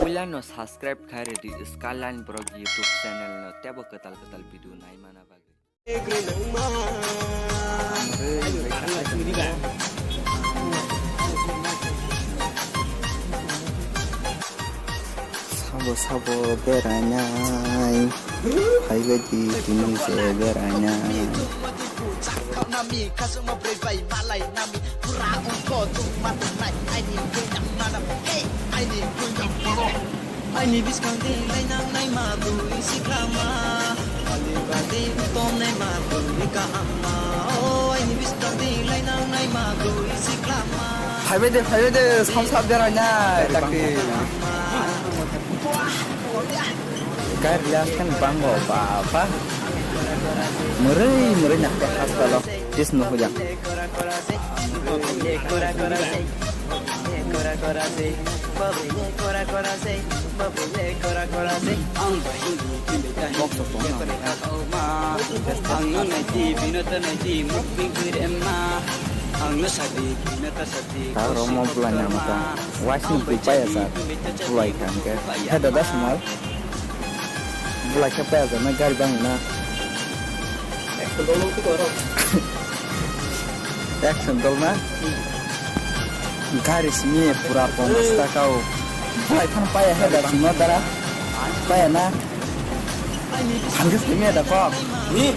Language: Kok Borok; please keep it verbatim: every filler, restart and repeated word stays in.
Puila no subscribe khai redi Skyline Vlog YouTube channel no tebo kwtal kwtal video nai mana bagwi. Sabo sabo berainai. Phaibaidi tini se berainai. Aini bwskang di lainang naima bwrwi siklama. Alibadi tongnai ma bwrwi kahamma. O aini bwskang di lainang naima bwrwi siklama. Phaibai de, phaibai de, samsa berainai, dakti. Gari last kan bango, baba. Murui, murui nak ke hospital. Tis no hujak. Ang no sadi, kina ta sadi. Ta romo bulai na mata. Waisni bui paya sa. Bulai kangke. He dada small. Bulai khe paya sa na gari bang na. Action dol na? Gari simi pura pono sta kau. Bulai phan paya he da simo dara. Paya na. Hangke simi da ko. Ni.